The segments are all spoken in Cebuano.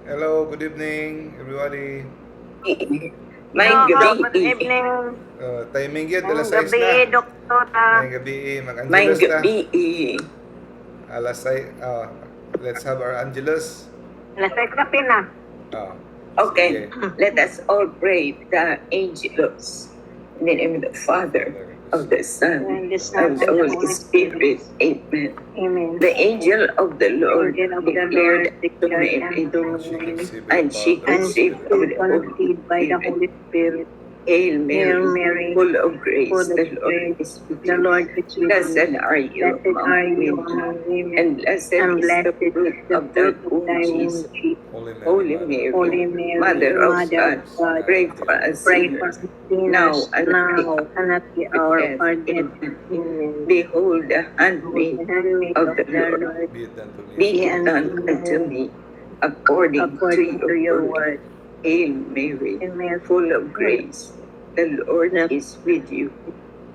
Hello, good evening, everybody. Maayong Hello, gabi. good evening. Timing yun, alas Maayong 6 gabi, na. Doktora. Maayong gabi, Maayong mag-Angelus na. gabi. Alas 6, let's have our Angelus. Alas 6 na pina. Okay, Sige. Let us all pray the Angelus. In the name of the Father, of the Son, And the Son, and the Holy Spirit. Amen. Amen. The angel of the Lord Angel of the declared Lord to declared Mary, unto Mary, and she and she conceived of the Holy conceived by the Spirit. Holy Spirit. Hail Hail Mary, Mary, full of grace, full of the Lord grace, is with the you. Lord is with you. Blessed are you Blessed among are you women, among women, and blessed and is the blessed is fruit the of thy fruit of womb, thy womb, Jesus. Jesus. Holy Mary, Holy Mother Mary, Holy Mary, Mother of Mother God, of God, pray for us pray for sinners, us now sinners, and at the now and at the hour hour of our of death. death. Amen. Amen. Behold the handmaid The handmaid of of the the Lord, Lord, Be it done to me. be be it done unto unto me me according to according to your your word. word. Hail Mary, Amen. full of grace, the Lord is with you.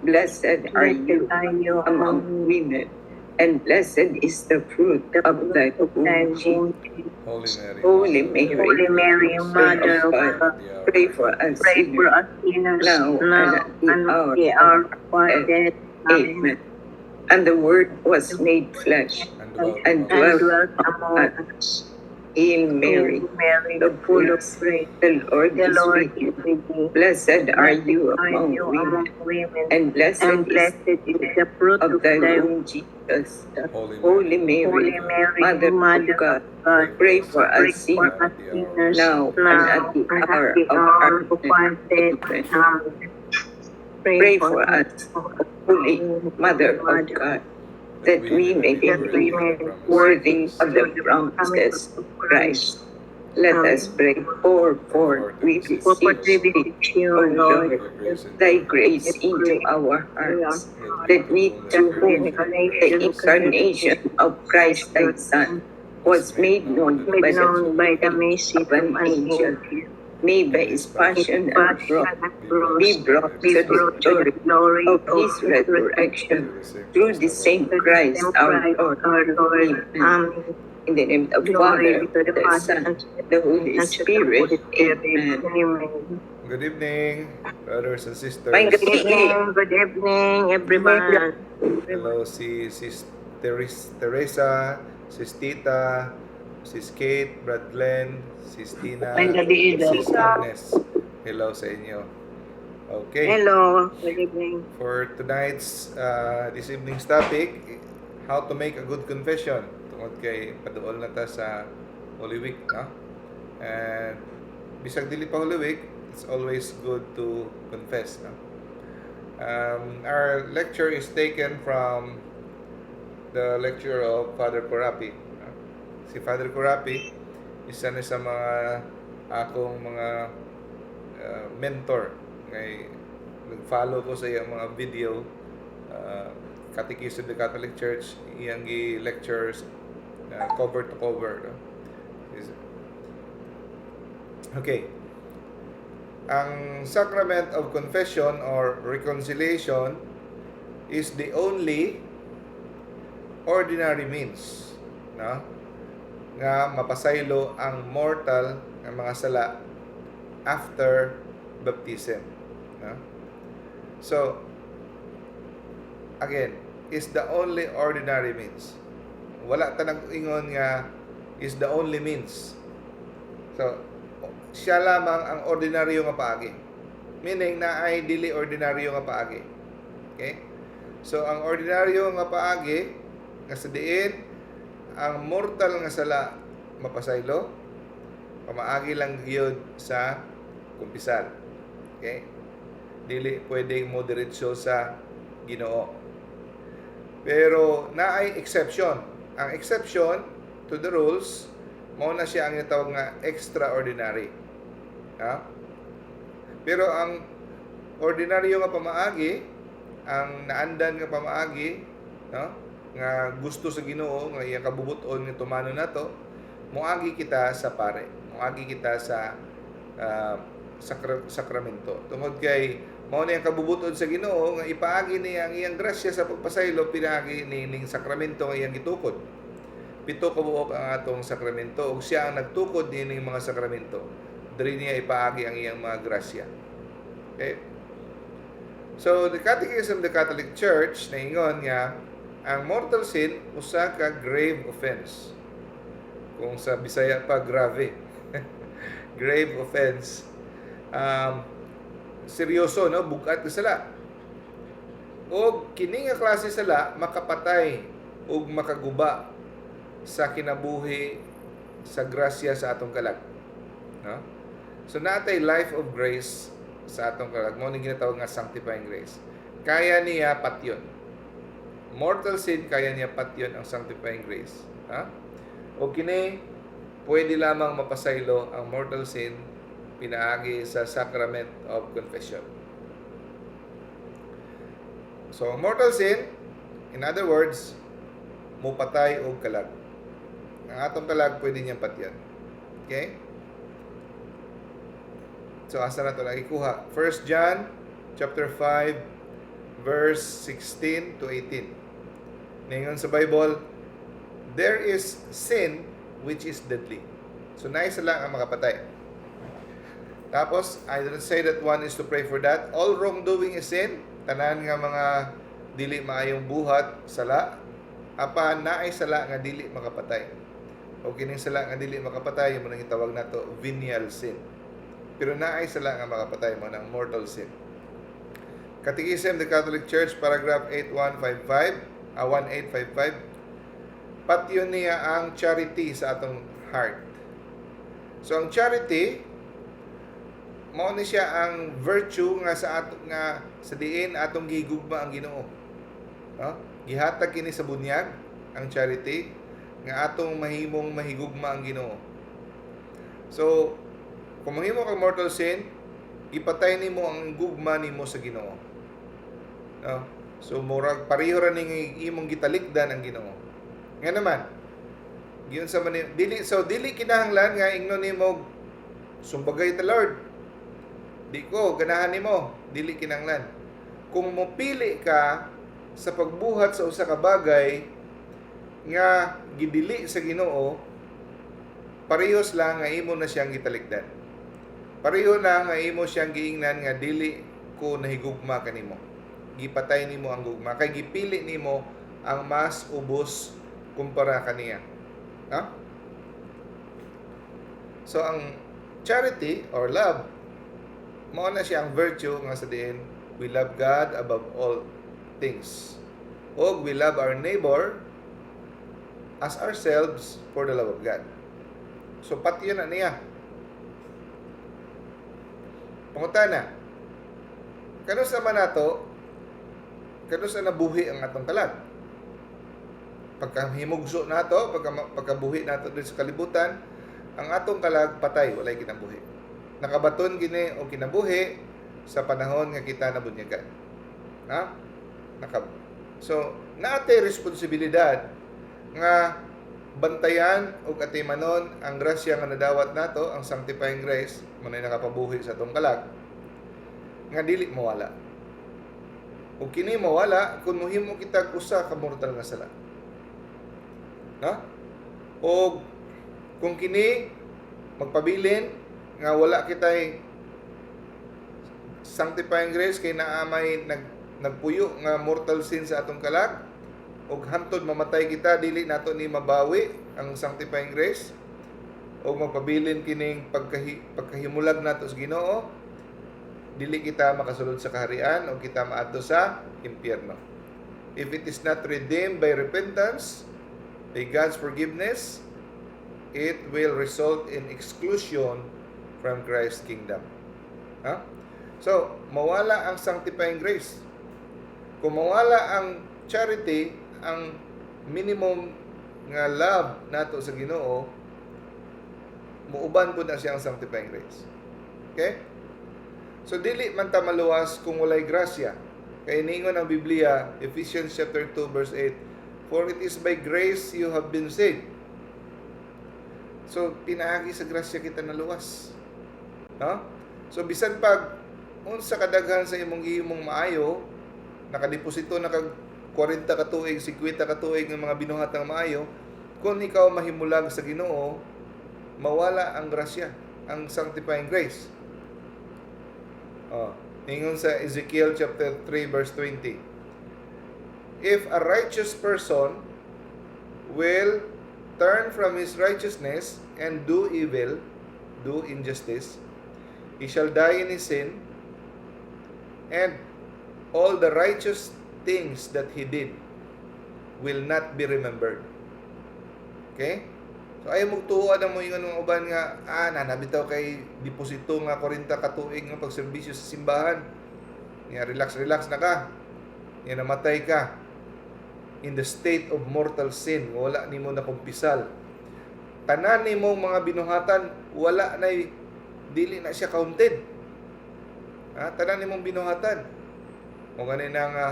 Blessed are Blessed you are you among among women, and blessed is the fruit the of fruit thy of thy womb, Jesus. womb, Jesus. Holy Mary, Holy Mother Mary, Holy Mary, Mother Mother of of God, God, pray for us pray for sinners, us sinners, now and now at the and at hour the of hour of our death. death. Amen. Amen. And the Word was made flesh And dwelt and among And dwelt dwelt among among us. us. Hail Hail Mary, Mary, full of full of grace, grace, the Lord the is Lord with you. is with thee. Blessed are Blessed you are among you women, among women, and blessed and is blessed the is fruit the fruit of of thy thy womb, Jesus. Holy Holy Mary, Mary, Holy Mary, Mother of Mother God, of God, pray for pray us for sinners, us sinners, now and at now the and at hour the of hour our of death. our death. Amen. Amen. Pray Pray for for us, us, Holy Mother of Mother, God, that we may be that we made may be worthy of the to the promises promises of of Christ. Christ. Let us Amen. pray. For, for we For what we beseech thee, beseech you, O Lord, Lord, thy grace into our hearts, that we to whom the incarnation of Christ thy Son was made known made by the known by the faith mercy of of an an angel, angel, may by his passion and passion cross and cross be brought be to the brought to the glory glory of of his his resurrection resurrection through the same through the Christ same our Christ Lord. our Lord. Amen. Amen. In the name of the Glory Father, be to the the Father, Son, and to the the Holy and to the Spirit. Holy Spirit. Amen. Amen. Good evening, brothers and sisters. Maayong Good gabi. evening, good evening, everyone. Hello, si Sis Teresa, Sis Tita, Sis Kate, Brad Glenn, Sis Tina, Maayong gabi, Doc. Sis Agnes. Hello sa inyo. Okay. Hello, good evening. For tonight's, this evening's topic, how to make a good confession. Tungod kay paduol na ta sa Holy Week, no? And bisag dili pa Holy Week, it's always good to confess, no? Our lecture is taken from the lecture of Father Corapi, no? Si Father Corapi, isa ni sa mga akong mga mentor. Ngay nag-follow ko sa iyang mga video, Catechism of the Catholic Church, iyang gi-lectures cover to cover, no? Okay. Ang sacrament of confession or reconciliation is the only ordinary means, no, nga mapasaylo ang mortal nga mga sala after baptism, no? So again, is the only ordinary means. Wala ta nag-ingon nga is the only means. So siya lamang ang ordinaryo nga paagi, meaning na ay dili ordinaryo nga paagi. Okay, so ang ordinaryo nga paagi nga sa diin ang mortal nga sala mapasaylo, pamaagi lang gyud sa kumpisal. Okay, dili pwedeng mo diretso sa Ginoo, pero naay exception. Ang exception to the rules, mao na siya ang gitawag nga extraordinary, ha? Pero ang ordinaryo nga pamaagi, ang naandan nga pamaagi, no, nga gusto sa Ginoo, nga iyang kabubuton nga tumanon nato, moagi kita sa pare, moagi kita sa sakramento. Tungod kay mao ni ang kabubuton sa Ginoo nga ipaagi niya ang iyang grasya sa pagpasaylo pinaagi ni ning sakramento nga iyang gitukod. Pito ka buok ang atong sakramento ug siya ang nagtukod niining mga sakramento. Diri niya ipaagi ang iyang mga grasya. Okay? So, the Catechism of the Catholic Church naingon nga ang mortal sin usa ka grave offense. Kung sa Bisaya pa, grave. Grave offense. Seryoso, no? Bugat nga sala. O kini nga klase sala makapatay ug makaguba sa kinabuhi sa grasya sa atong kalag. No? So natay life of grace sa atong kalag. Mao ni ginatawag nga sanctifying grace. Kaya niya patyon. Mortal sin, kaya niya patyon ang sanctifying grace. Ha? O kini pwede lamang mapasaylo ang mortal sin pinaagi sa sacrament of confession. So, ang mortal sin, in other words, mupatay og kalag. Ang atong kalag pwede niyang patyan. Okay? So, asa na ito nakikuha? 1 John chapter 5 verse 16 to 18. Ningon sa Bible, there is sin which is deadly. So, naay sala ang makapatay. Tapos, I don't say that one is to pray for that. All wrongdoing is sin. Tanan nga mga dili maayong buhat, sala. Apan naay sala nga dili makapatay. O kining sala nga dili makapatay, mao nang gitawag nato venial sin. Pero naay sala nga makapatay, mao nang mortal sin. Catechism of the Catholic Church, paragraph 8155, 1855, patyon niya ang charity sa atong heart. So ang charity, mao ni siya ang virtue nga sa ato nga sa diin atong gigugma ang Ginoo. No? Gihatag kini sa bunyag ang charity nga atong mahimong mahigugma ang Ginoo. So, kung mahimo kang mortal sin, gipatay nimo ang gugma nimo sa Ginoo. No? So murag pareho ra ning imong gitalikdan ang Ginoo. Nga naman, giunsa man ni dili, so dili kinahanglan nga ingnon nimo, "Sumbagay ta, Lord. Di ko ganahan nimo." Dili kinahanglan. Kung mopili ka sa pagbuhat sa usa ka bagay nga gidili sa Ginoo, parehos lang nga imo na siyang gitalikdan. Pareho lang nga imo siyang giingnan nga dili ko nahigugma kanimo. Gipatay nimo ang gugma kay gipili nimo ang mas ubos kumpara kaniya. Ha? So ang charity or love, mao na siya ang virtue nga sa diin we love God above all things. Og we love our neighbor as ourselves for the love of God. So patyon na niya. Pangutana, kanus-a man nato, kanus-a nabuhi ang atong kalag? Pagkahimugso nato, pagkabuhi nato din sa kalibutan, ang atong kalag patay, walay kinabuhi. Nakabaton gini og kinabuhi sa panahon nga kita nabunyagan. Ha? So, naatay responsibilidad nga bantayan ug atimanon ang grasya nga nadawat nato, ang sanctifying grace, mao nakapabuhi sa atong kalag, nga dili mawala. Ug kini mawala kung mohimo kita usa ka mortal nga sala. No? Og kung kini magpabilin nga wala kitay sanctifying grace kay naa may nagpuyo nga mortal sin sa atong kalag ug hantod mamatay kita, dili nato ni mabawi ang sanctifying grace ug magpabilin kining pagkahimulag nato sa Ginoo, dili kita makasulod sa kaharian o kita maadto sa impyerno. If it is not redeemed by repentance, by God's forgiveness, it will result in exclusion from Christ's kingdom. Ha? So, mawala ang sanctifying grace. Kung mawala ang charity, ang minimum nga love nato sa Ginoo, muuban po na siya ang sanctifying grace. Okay? So dili man ta maluwas kung walay grasya. Kay ningon ang Biblia, Ephesians chapter 2 verse 8, "For it is by grace you have been saved." So pinaagi sa grasya kita naluwas. No? So bisan pag unsa kadaghan sa imong gihimong maayo, nakadeposito na kag 40 ka tuig, 50 ka tuig ng mga binuhatang maayo, Kung ikaw mahimulag sa Ginoo, mawala ang grasya, ang sanctifying grace. Oh, ingon sa Ezekiel chapter 3 verse 20. If a righteous person will turn from his righteousness and do evil, do injustice, he shall die in his sin, and all the righteous things that he did will not be remembered. Okay? So ayaw mo tuoan ang mo ingon mga uban nga naa na bitaw kay deposito nga 40 ka tuig nga pagserbisyo sa simbahan. Nga relax relax na ka. Nga namatay ka in the state of mortal sin, wala nimo nakumpisal. Tanan nimong mga binuhatan, wala na, dili na siya counted. Ha? Tanan nimong binuhatan. O gani na nga,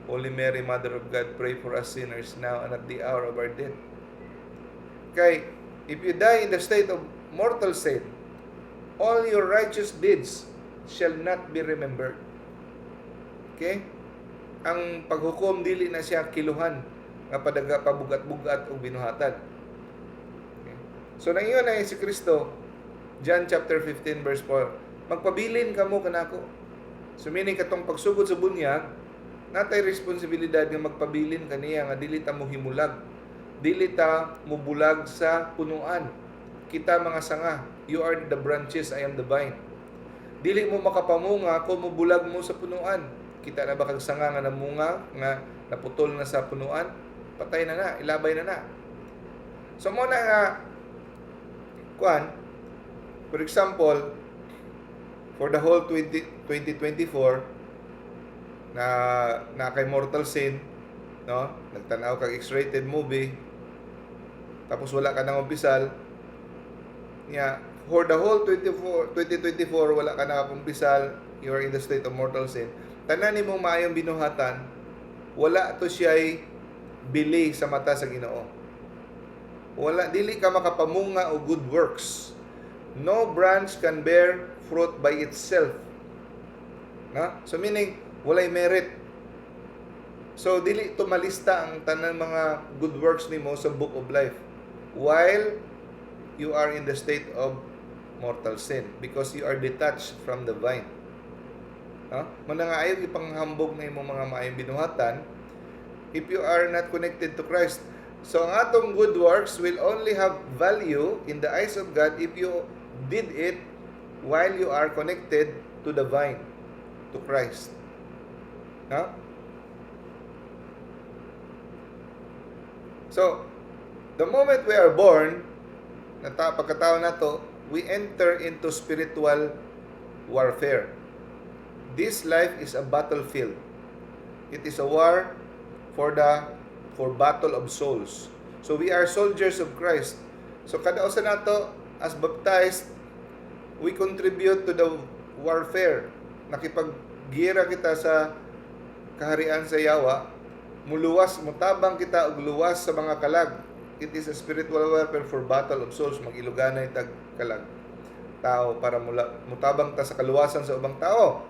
"Holy Mary, Mother of God, pray for us sinners now and at the hour of our death." Kay, if you die in the state of mortal sin, all your righteous deeds shall not be remembered. Okay? Ang paghukom, dili na siya kiluhan nga padaga pabugat-bugat og binuhatan. Okay? So nangiyon na si Kristo, John chapter 15 verse 4, "Magpabilin kamo kanako." So meaning, katong pagsugod sa bunyag, natay responsibilidad nga magpabilin kaniya nga dili ta mo himulag. Dili ta mubulag sa punuan. Kita mga sanga, you are the branches, I am the vine. Dili mo makapamunga kung mubulag mo sa punuan. Kita na ba kag sanga nga namunga nga naputol na sa punuan? Patay na na, ilabay na na. So mo na nga kuan, for example, for the whole 20, 2024 na na kay mortal sin, no? Nagtanaw kag X-rated movie, tapos wala ka nang umpisal. Nya, for the whole 24 2024 wala ka nakakumpisal, you are in the state of mortal sin. Tanan nimong maayong binuhatan, wala to siya'y bili sa mata sa Ginoo. Wala, dili ka makapamunga og good works. No branch can bear fruit by itself. Na? So meaning, walay merit. So dili to malista ang tanan mga good works nimo sa book of life while you are in the state of mortal sin because you are detached from the vine. No? Mao na nga ayaw ipanghambog na imong mga maayong binuhatan if you are not connected to Christ. So ang atong good works will only have value in the eyes of God if you did it while you are connected to the vine, to Christ. No? So, the moment we are born, nata pagkatao nato, we enter into spiritual warfare. This life is a battlefield. It is a war for battle of souls. So we are soldiers of Christ. So kada usa nato as baptized, we contribute to the warfare. Nakipaggiyera kita sa kaharian sa yawa, muluwas, mutabang kita og luwas sa mga kalag. It is a spiritual warfare for battle of souls, mag-iluganay tag kalag tao para mula, mutabang ta sa kaluwasan sa ubang tao.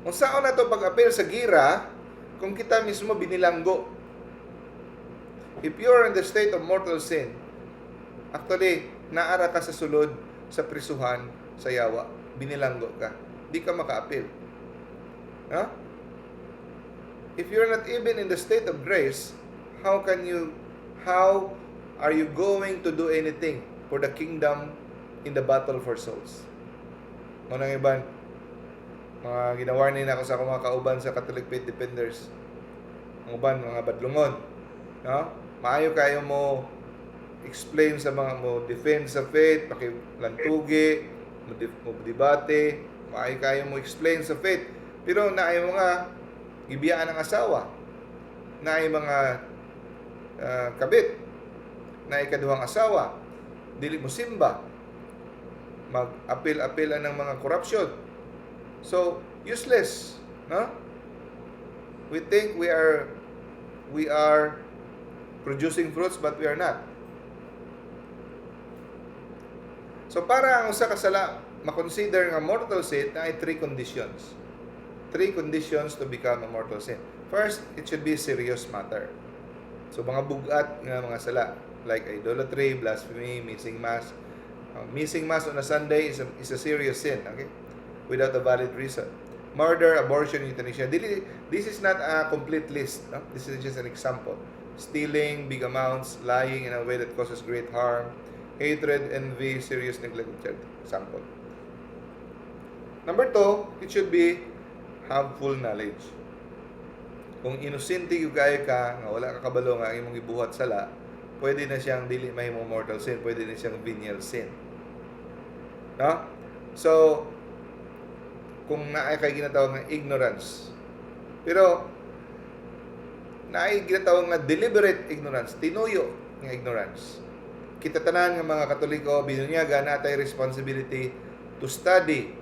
Unsaon na to pag-apil sa gira kung kita mismo binilanggo? If you are in the state of mortal sin, actually, naara ka sa sulod sa prisuhan sa yawa. Binilanggo ka. Di ka makaapil. Huh? If you're not even in the state of grace, how are you going to do anything for the kingdom in the battle for souls? Mao nang iban, mga gina-warning ako sa akong mga kauban sa Catholic Faith Defenders. Ang uban, mga badlungon. No? Maayo kayo mo explain sa mga mo defend sa faith, pakilantugi, mo debate, maayo kayo mo explain sa faith. Pero naay mga gibiyaan ang asawa, naay mga kabit, naay kaduhang asawa, dili mo simba, mag-apil-apil ang mga corruption. So, useless, no? We think we are producing fruits, but we are not. So para ang usa ka sala makonsider nga mortal sin, naay three conditions. Three conditions to become a mortal sin. First, it should be serious matter. So mga bugat nga mga sala. Like idolatry, blasphemy, missing Mass. Missing Mass on a Sunday is a serious sin, okay? Without a valid reason. Murder, abortion, euthanasia. Dili, this is not a complete list, no? This is just an example. Stealing big amounts, lying in a way that causes great harm, hatred, envy, serious neglect of charity. Example. Number two, it should be have full knowledge. Kung inosente gyud kaayo ka, nga wala ka kabalo nga ang imong gibuhat sala, pwede na siyang dili mahimong mortal sin, pwede na siyang venial sin. No? So, kung naay kay ginatawag nga ignorance. Pero naay ginatawag nga deliberate ignorance, tinuyo nga ignorance. Kita tanan nga mga Katoliko, binunyaga, natay responsibility to study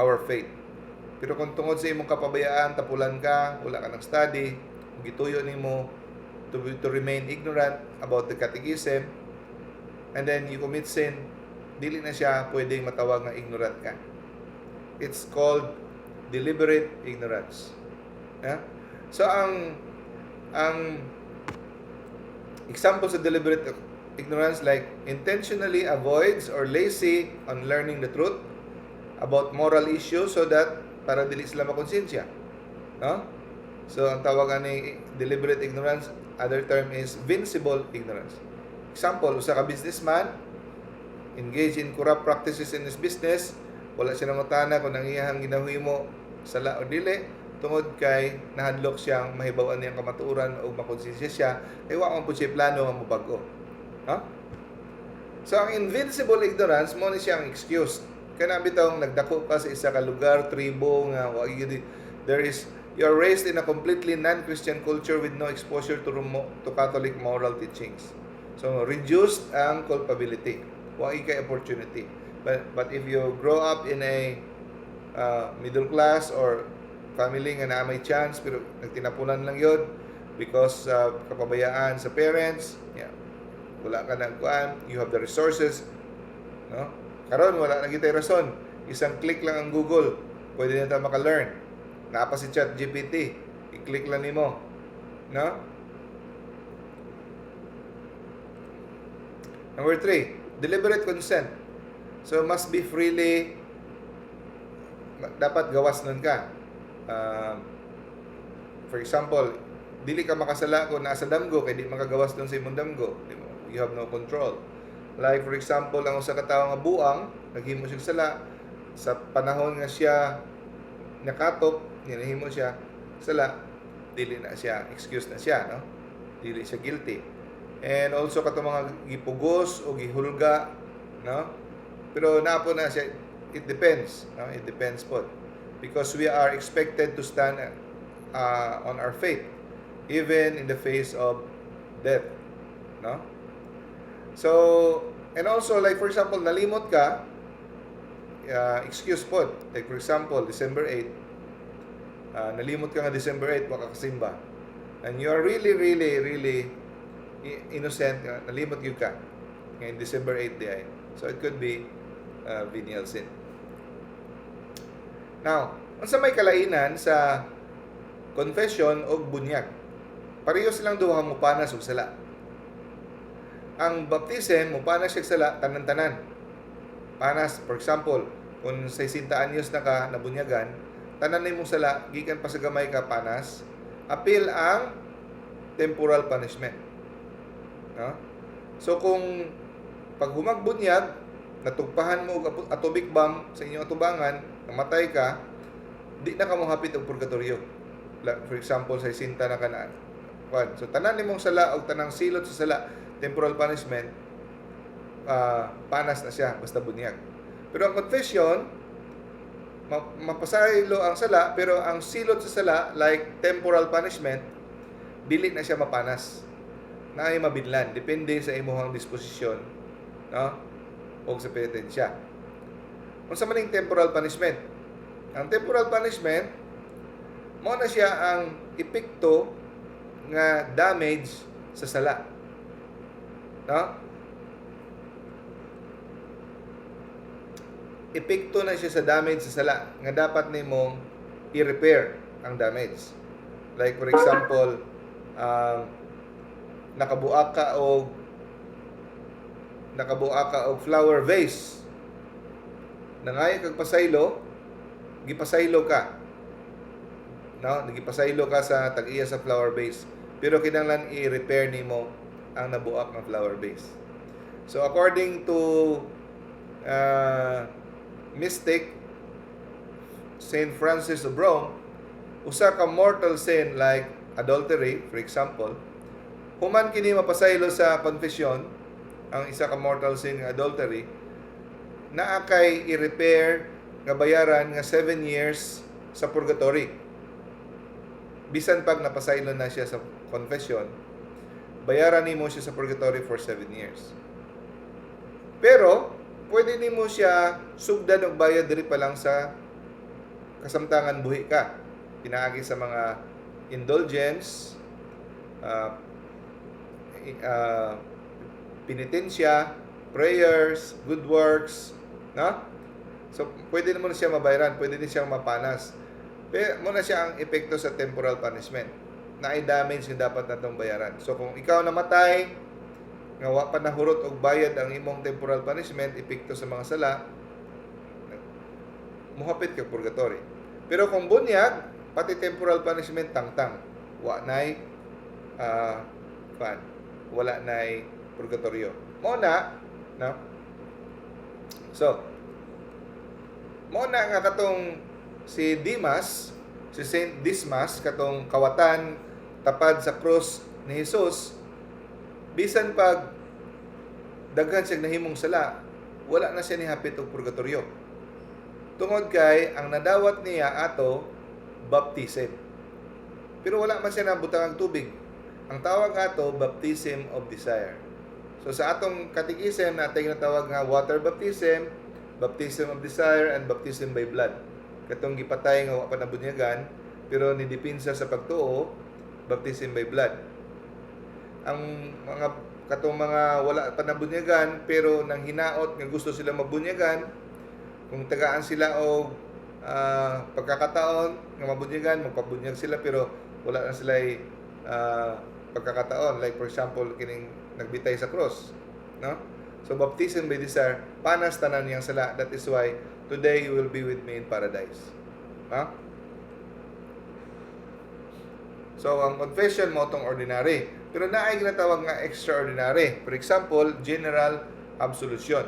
our faith. Pero kung tungod sa imong kapabayaan, tapulan ka, wala ka ng study, gituyo nimo to remain ignorant about the catechism, and then you commit sin, dili na siya pwedeng matawag nga ignorant ka. It's called deliberate ignorance. Yeah? So ang example sa deliberate ignorance, like intentionally avoids or lazy on learning the truth about moral issues so that para dili sila makonsensya. No? So ang tawag ani deliberate ignorance, other term is vincible ignorance. Example, usa ka businessman engage in corrupt practices in his business, wala siya nangutana kung ang iyang ginahimo sala o dili tungod kay nahadlok siyang mahibaw-an niyang kamatuoran o makonsensya siya kay wa man pud siya plano nga mobag-o. Ha? So ang invincible ignorance mo ni siyang excuse. Kana bitawng nagdako ka sa isa ka lugar, tribo nga wa gyud, there is you are raised in a completely non-Christian culture with no exposure to Catholic moral teachings. So reduced ang culpability. Wa kay opportunity. But if you grow up in a middle class or family nga naa may chance pero nagtinapunan lang yun because kapabayaan sa parents, yeah, wala ka nagkuan, you have the resources, no? Karon wala na kitay rason. Isang click lang ang Google, pwede na ta maka-learn. Naa pa si ChatGPT, i-click lang nimo, no? Number three, deliberate consent. So must be freely, dapat gawas nun ka. For example, dili ka makasala kung nasa damgo kay di makagawas dun sa imong damgo. You have no control. Like for example, ang usa ka tawo nga buang, naghimo siya sala sa panahon nga siya nakatok, nahimo siya sala, dili na siya, excuse na siya, no? Dili siya guilty. And also katong mga gipugos o gihulga, no? Pero naa po na siya, it depends, no? It depends po. Because we are expected to stand on our faith even in the face of death, no? So, and also like for example, nalimot ka, excuse po. Like for example, December 8, nalimot ka nga December 8, wa ka kasimba. And you are really, really, really innocent, nga nalimot gyud ka ngayon December 8 diay. So it could be venial sin. Now, unsa may kalainan sa confession og bunyag? Pareho silang duha mupanas og sala. Ang baptism mupanas siya sala tanan-tanan. Panas, for example, kung 60 anyos na ka nabunyagan, tanan nimong sala gikan pa sa gamay ka panas, apil ang temporal punishment. No? So kung pag humagbunyag, natugpahan mo og atomic bomb sa inyong atubangan, namatay ka, di na ka mohapit og purgatorio. Like, for example, sa 60 na ka na. Kwan. So tanan nimong sala og tanang silot sa sala, temporal punishment, panas na siya basta bunyag. Pero ang confession, mapasaylo ang sala, pero ang silot sa sala, like temporal punishment, dili na siya mapanas. Naay mabinlan, depende sa imuhang disposisyon, no? O sa penitensya. Unsa man ning temporal punishment? Ang temporal punishment mao na siya ang epekto nga damage sa sala. No? Epekto na siya sa damage sa sala nga dapat nimong i-repair ang damage. Like for example, nakabuak ka og Nakabuak ka og flower vase. Nangayo kag pasaylo, gipasaylo ka. No, nagipasaylo ka sa tag-iya sa flower vase. Pero kinahanglan i-repair nimo ang nabuak ng flower vase. So according to mystic Saint Francis of Rome, usa ka mortal sin like adultery, for example, human kini mapasaylo sa confession, ang isa ka mortal sin nga adultery, naa kay i-repair nga bayaran nga 7 years sa purgatory. Bisan pag napasaylo na siya sa confession, bayaran nimo siya sa purgatory for 7 years. Pero pwede nimo siya sugdan og bayad diri pa lang sa kasamtangan buhi ka. Pinaagi sa mga indulgence, penitensya, prayers, good works, no? So, pwede naman siya mabayaran, pwede din siyang mapanas. Pero mao na siya ang epekto sa temporal punishment na ay damage nga dapat natong bayaran. So, kung ikaw namatay, nga wa pa nahurot og bayad ang imong temporal punishment, epekto sa mga sala, muhapit ka purgatory. Pero kung bunyag, pati temporal punishment tangtang. Wa nay kuan, wala nay purgatorio. Mao na, no? So, mao na nga katong si Dimas, si Saint Dismas, katong kawatan tapad sa krus ni Jesus, bisan pag daghan siya nahimong sala, wala na siya nihapit og purgatorio. Tungod kay ang nadawat niya ato baptism. Pero wala man siya nabutang ang tubig. Ang tawag ato, baptism of desire. So sa atong catechism natin ginatawag nga water baptism, baptism of desire, and baptism by blood. Katong gipatay nga wa pa nabunyagan pero nidipinsa sa pagtuo, baptism by blood. Ang mga katong mga wala pa nabunyagan pero nang hinaot nga gusto sila mabunyagan, kung tagaan sila og pagkakataon nga mabunyagan, magpabunyag sila, pero wala na sila pagkakataon, like for example kining nagbitay sa cross, no? So baptism by desire, panas tanan niyang sala. That is why, "Today you will be with me in paradise," no? So ang confession mao tong ordinary, pero naay ginatawag nga extraordinary. For example, general absolution.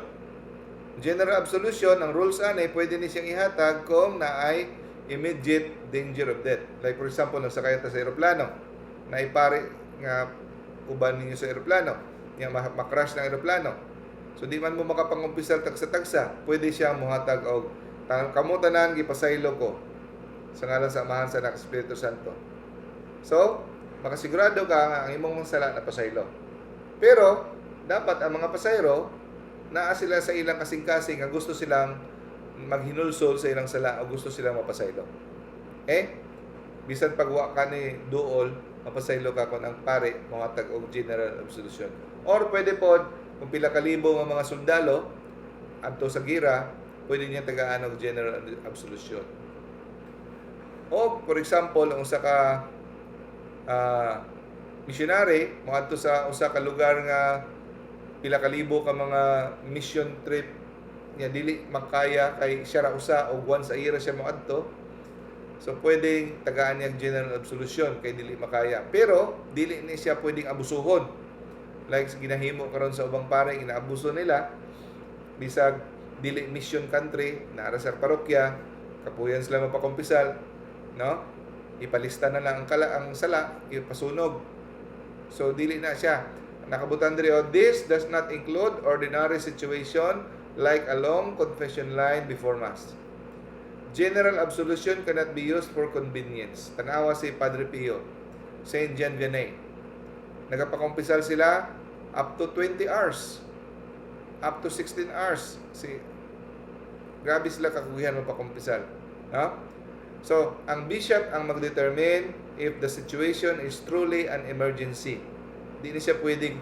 General absolution, ang rules ani, pwede ni siyang ihatag kung naay immediate danger of death. Like for example, nagsakay ta sa eroplano, naipari nga uban ninyo sa eroplano, nya makrash ng eroplano. So di man mo makapangumpisal tagsa-tagsa, pwede siya muhatag og kamo tanan gipasaylo ko sa ngalan sa Amahan, sa Anak, Espiritu Santo. So, makasigurado ka nga ang imong mga sala na pasaylo. Pero dapat ang mga pasayro naa sila sa ilang kasing-kasing nga gusto silang maghinulsol sa ilang sala o gusto silang mapasaylo. Eh, bisan pag wa ka ni duol, mapasaylo ka kung ang pare mohatag og general absolution. Or pwede pod kung pila ka libo nga mga sundalo adto sa gira, pwede niya tagaan og general absolution. O for example, ang usa ka missionary moadto sa usa ka lugar nga pila ka libo ka mga mission trip niya, dili makaya kay siya ra usa og once a year siya moadto. So pwedeng tagaan niya general absolution kay dili makaya. Pero dili ni siya pwedeng abusuhon. Like ginahimo karon sa ubang pare, ginaabuso nila bisag dili mission country, naa ra sa parokya, kapuyan sila mapakumpisal, no? Ipalista na lang ang sala, ipasunog. So dili na siya. Nakabutan diri, oh, this does not include ordinary situation like a long confession line before Mass. General absolution cannot be used for convenience. Tanawa si Padre Pio, Saint John Vianney. Nagapakumpisal sila up to 20 hours. Up to 16 hours. Si grabe sila kakugihan mapakumpisal. No? So, ang bishop ang magdetermine if the situation is truly an emergency. Di ni siya pwedeng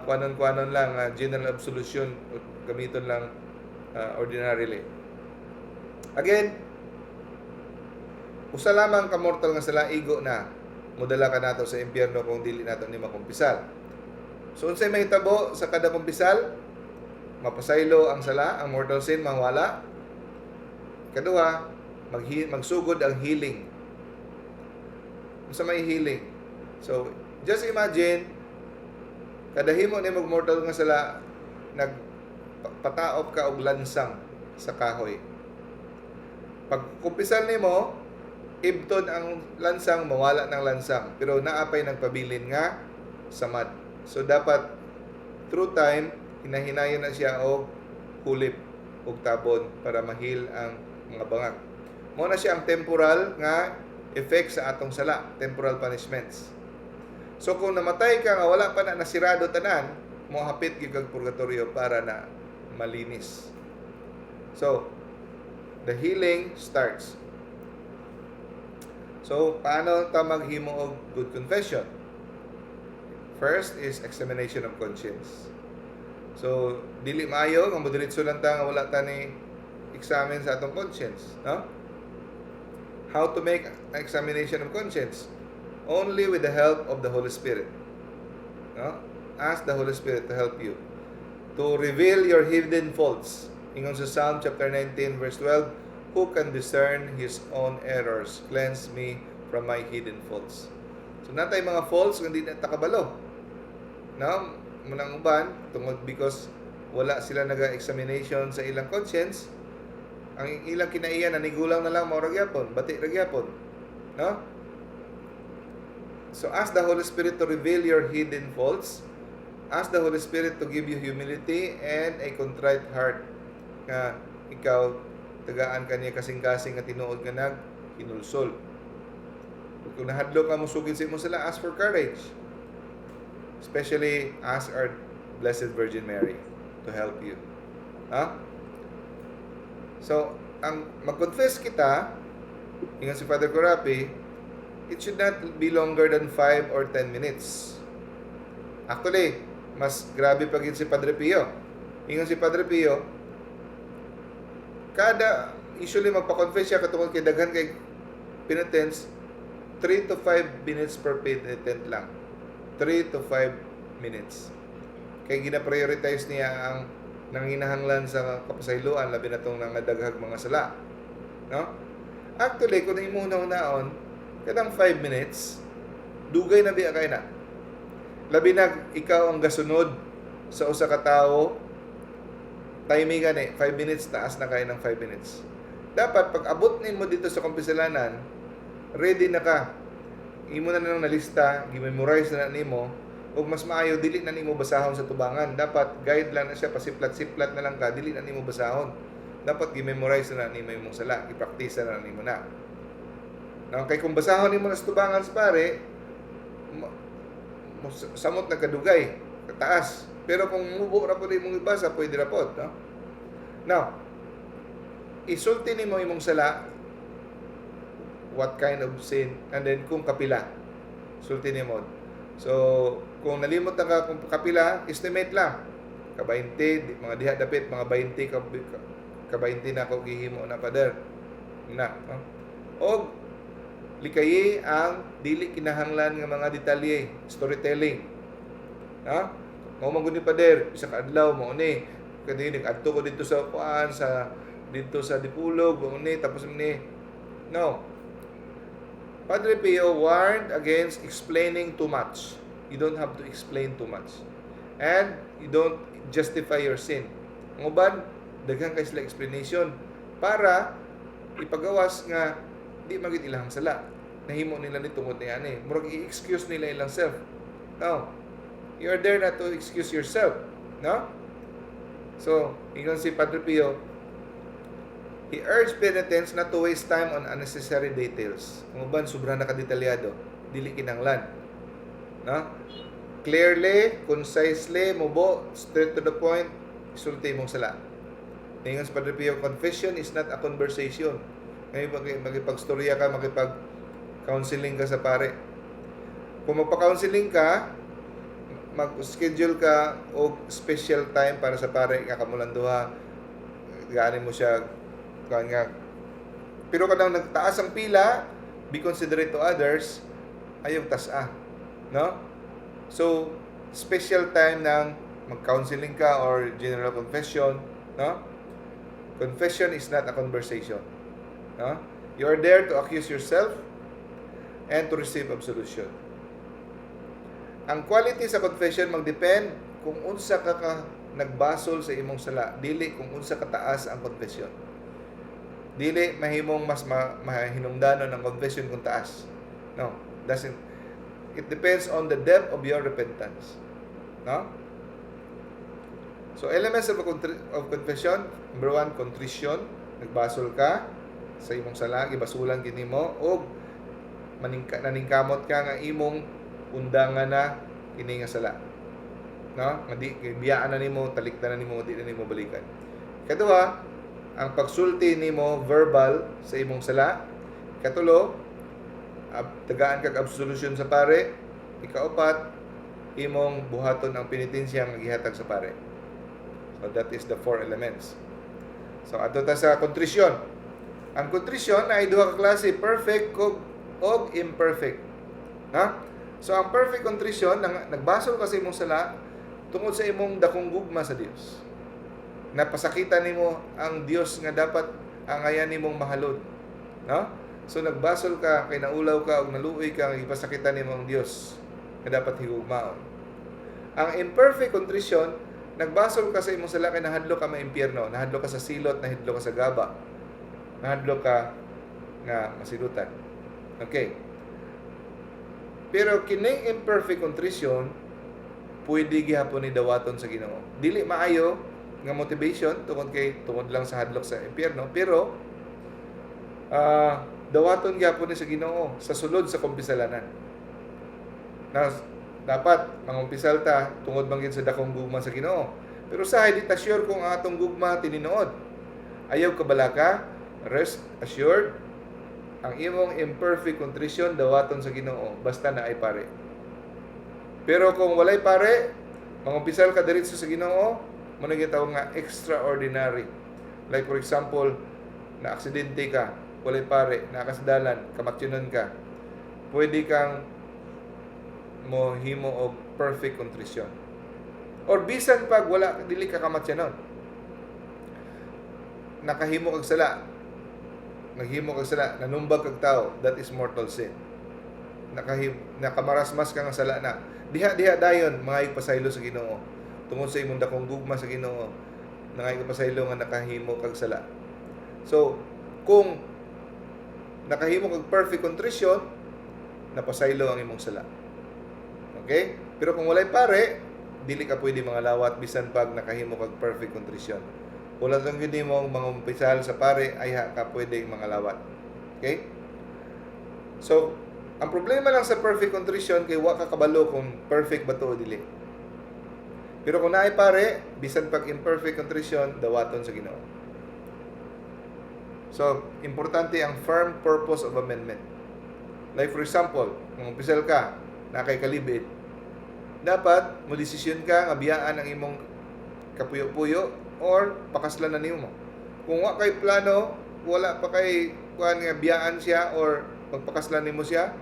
kuanon-kuanon lang, general absolution, o gamiton lang ordinarily. Again, usa lamang ka mortal nga sala igo na modala ka nato sa impyerno kung dili nato ni makumpisal. So unsay mahitabo sa kada kumpisal? Mapasaylo ang sala, ang mortal sin mawala. Kaduha, magsugod ang healing. Unsa may healing? So, just imagine kada himo nimo og mortal nga sala, nag pataop ka og lansang sa kahoy. Pag kumpisal nimo, ibton ang lansang, mawala ng lansang. Pero naa pay nagpabilin nga samad. So dapat through time, hinahinayon na siya og hulip og tabon para ma-heal ang mga bangag. Mao na siya ang temporal nga effect sa atong sala, temporal punishments. So kung namatay ka nga wala pa na nasirado tanan, mohapit gyud kag purgatorio para na malinis. So, the healing starts. So, paano ta maghimo og good confession? First is examination of conscience. So, dili maayo nga modiretso lang ta nga wala ta ni examine sa atong conscience, no? How to make an examination of conscience? Only with the help of the Holy Spirit. No? Ask the Holy Spirit to help you to reveal your hidden faults. Ingon sa Psalm chapter 19 verse 12, "Who can discern his own errors? Cleanse me from my hidden faults." So naa tay mga faults nga di na ta kabalo. No? Munang uban tungod because wala sila naga-examination sa ilang conscience, ang ilang kinaiyan nanigulang na lang, mao ra gyapon, bati ra gyapon. No? So ask the Holy Spirit to reveal your hidden faults. Ask the Holy Spirit to give you humility and a contrite heart nga ikaw tagaan ka niya kasing-kasing nga tinuod nga nag hinulsol. Kung nahadlok ka mosugid sa imong sala, ask for courage. Especially ask our Blessed Virgin Mary to help you. Ha? So, ang mag-confess kita, ingon si Father Corapi, it should not be longer than 5 or 10 minutes. Actually, mas grabe pa gid si Padre Pio. Ingon si Padre Pio, kada usually magpa-confess siya katungod kay daghan kay penitents, 3 to 5 minutes per penitent lang. 3 to 5 minutes. Kay gina-prioritize niya ang nanginahanglan sa kapasayloan, labi na tong nangadaghag mga sala. No? Actually, kung imo naon, kanang 5 minutes, dugay na biya kay na. Labi na ikaw ang gasunod sa usa ka tawo, timing gani, 5 minutes, taas na kayo ng 5 minutes. Dapat pag abot nimo dito sa kumpisalanan, ready na ka. Imo na nang nalista, gi-memorize na nimo, ug mas maayo dili na nimo basahon sa tubangan. Dapat guide lang na siya, pasiplat-siplat na lang ka, dili na nimo basahon. Dapat gi-memorize na nimo imong sala, i-practice na nimo na. No, kay kung basahon nimo na sa tubangan sa pare, samot na kadugay, kataas. Pero kung mubo ra pud imong ibasa, pwede ra pod, no? Now, isulti nimo imong sala, what kind of sin, and then kung kapila, sulti nimo. So, kung nalimot na ka kung kapila, estimate lang. Ka 20, mga diha dapit, mga 20 ka 20 na ko gihimo na, Father. Na, no? Og likayi ang dili kinahanglan nga mga detalye, storytelling. Ha? Mao man gud ni Pader, isa ka adlaw mao ni. Kani nag-adto ko dito sa kuan sa dito sa Dipulog, mao ni tapos ni. No. Padre Pio warned against explaining too much. You don't have to explain too much. And you don't justify your sin. Ang uban, daghan kay sila explanation para ipagawas nga di magid ilang sala. Nahimo nila ni tungod ni ani. Murag i-excuse nila ilang self. No. You are there not to excuse yourself. No? So, ingon si Padre Pio, he urged penitents not to waste time on unnecessary details. Ang uban, sobra na kadetalyado. Dili kinanglan. No? Clearly, concisely, mubo, straight to the point, isulti mong sala. Ingon si Padre Pio, confession is not a conversation. Ngayon, makipagstorya ka, makipag-counseling ka sa pare. Kung magpa-counseling ka, mag-schedule ka og special time para sa pare nga kamo lang duha, gaani mo siya kuan nga, pero kanang nagtaas ang pila, be considerate to others, ayong tas-a, no? So Special time ng mag-counseling ka or general confession, no? Confession is not a conversation. No? You are there to accuse yourself and to receive absolution. Ang quality sa confession magdepend kung unsa ka nagbasol sa imong sala, dili kung unsa kataas ang confession. Dili mahimong mas mahinungdanon ang confession kung taas. No, doesn't. It depends on the depth of your repentance. No? So elements of confession, number one, contrition, nagbasol ka sa imong sala, gibasulan gyud nimo og naningkamot ka nga imong undangan na kini nga sala. No? Nga di biyaan na nimo, talikdan na nimo, di na nimo balikan. Kaduha, ang pagsulti nimo verbal sa imong sala. Katulo, tagaan kag absolution sa pare. Ikaupat, imong buhaton ang penitensya nga gihatag sa pare. So that is the four elements. So adto ta sa contrition. Ang contrition ay duha ka klase, perfect og imperfect. Ha? So ang perfect contrition, nagbasol ka sa imong sala tungod sa imong dakong gugma sa Dios. Napasakita nimo ang Dios nga dapat angayan nimong mahalon. No? So nagbasol ka kay naulaw ka og naluoy ka nga gipasakitan nimo ang Dios nga dapat higugmaon. Ang imperfect contrition, nagbasol ka sa imong sala kay nahadlok ka maimpyerno, nahadlok ka sa silot, nahadlok ka sa gaba, nahadlok ka nga masilutan. Okay. Pero kining imperfect contrition, pwede gihapon ni dawaton sa Ginoo. Dili maayo nga motivation tungod kay tungod lang sa hadlok sa impyerno, pero dawaton gihapon ni sa Ginoo sa sulod sa kumpisalanan. Na dapat mangumpisal ta tungod man gyud sa dakong gugma sa Ginoo. Pero sa di ta sure kung ang atong gugma tinuod. Ayaw kabalaka, rest assured, ang imong imperfect contrition dawaton sa Ginoo basta naay pare. Pero kung walay pare, mangumpisal ka diretso sa Ginoo, mao na gitawag nga extraordinary. Like for example, na aksidente ka, walay pare, nakasdalan, kamatyonon ka. Pwede kang mohimo og perfect contrition. Or bisan pag wala, dili ka kamatyanon. Nakahimo kag sala. Naghimo kag sala, nanumbag kag tao, that is mortal sin. Nakamarasmas ka nga sala na. Diha diha dayon mga pasaylo sa Ginoo. Tungod sa imong dakong gugma sa Ginoo, nangay pasaylo nga nakahimo kag sala. So, kung nakahimo kag perfect contrition, napasaylo ang imong sala. Okay? Pero kung walay pare, dili ka pwede mangalawat bisan pag nakahimo kag perfect contrition. Wala lang gyud nimo mangumpisal sa pare, ayha ka pwede mangalawat. Okay? So, ang problema lang sa perfect contrition kay wa ka kabalo kung perfect ba to o dili. Pero kung naay pare, bisan pag imperfect contrition, dawaton sa Ginoo. So, importante ang firm purpose of amendment. Like for example, kung umpisal ka, naa kay kalibit, dapat mo desisyon ka nga biyaan ang imong kapuyo-puyo or pakaslan na nimo. Kung wa kay plano, wala pa kay kuan nga biyaan siya or magpakaslan nimo siya,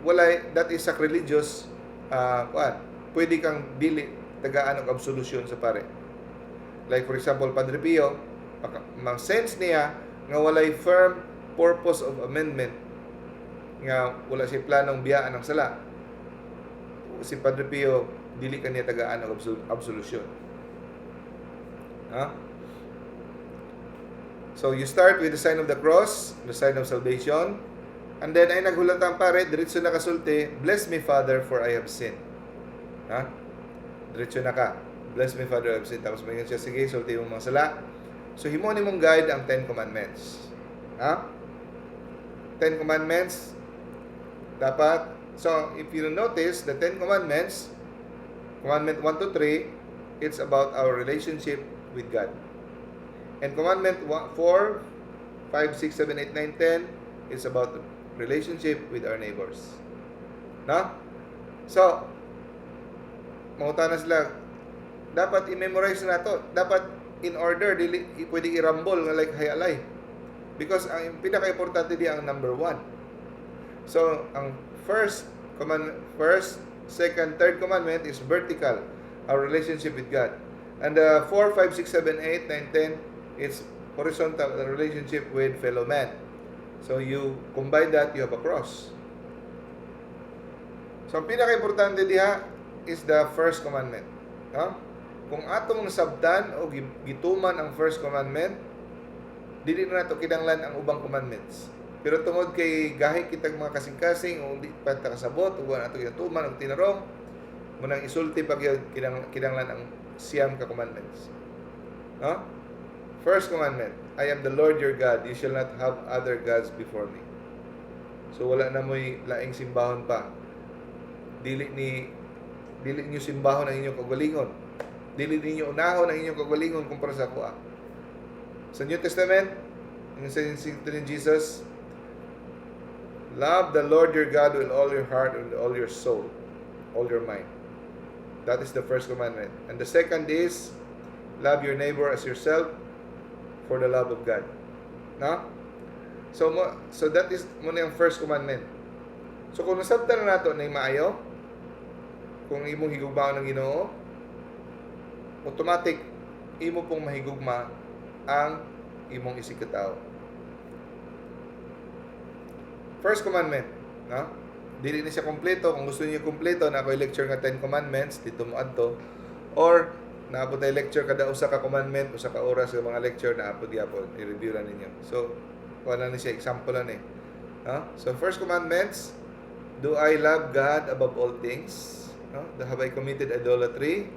walay, that is sacrilegious, kuan, pwede kang dili tagaan og absolution sa pare. Like for example, Padre Pio, ma-sense niya nga walay firm purpose of amendment, nga wala siya planong biyaan ang sala. Si Padre Pio, dili kaniya tagaan og absolution. Ha? So you start with the sign of the cross, the sign of salvation, and then ay naghulat ang pare, diretso na kasulti, "Bless me, Father, for I have sinned." Ha? Diretso na ka. "Bless me, Father, I have sinned." Tapos may siya, "Sige, sulti mo mga sala." So himo nimong guide ang Ten Commandments. Ha? Ten Commandments, dapat, so if you notice, the Ten Commandments, Commandment 1 to 3, it's about our relationship with God. And Commandment 1, 4, 5, 6, 7, 8, 9, 10 is about relationship with our neighbors. No? So, mangutana sila, dapat i-memorize na to. Dapat in order, dili pwede i-rumble nga like hay alay. Because ang pinaka-importante di ang number 1. So, ang first Command, first, second, third commandment is vertical, our relationship with God. And the 4, 5, 6, 7, 8, 9, 10, it's horizontal, the relationship with fellow man. So you combine that, you have a cross. So ang pinaka-importante diha is the first commandment. No? Kung atong nasabtan o gituman ang first commandment, dili na nato kinahanglan ang ubang commandments. Pero tungod kay gahi kitag mga kasing-kasing o di pa ta kasabot o wala nato ginatuman og tinarong, mao nang isulti pa gyud kinahanglan ang 9 ka commandments. No? First commandment, "I am the Lord your God, you shall not have other gods before me." So wala na mo'y laing simbahon pa. Dili niyo simbahon ang inyong kagalingon. Dili ninyo unahon ang inyong kagalingon kumpara sa akoa. Sa New Testament, ang sa ni Jesus, "Love the Lord your God with all your heart and all your soul, all your mind." That is the first commandment. And the second is, "Love your neighbor as yourself for the love of God." No? So that is mao na yung first commandment. So kung nasabtan na nato na yung maayo, kung imong higugmaon ng Ginoo, automatic imo pong mahigugma ang imong isigkatawo. First commandment, no? Dili ni siya kompleto. Kung gusto niyo kompleto, naa ko'y lecture nga 10 commandments, dito mo adto. Or naa pod tay lecture kada usa ka commandment, usa ka oras sa mga lecture naa pod gyapon, i-review lang ninyo. So, wala ni siya, example lang eh. No? So, first commandments, do I love God above all things? No? Have I committed idolatry?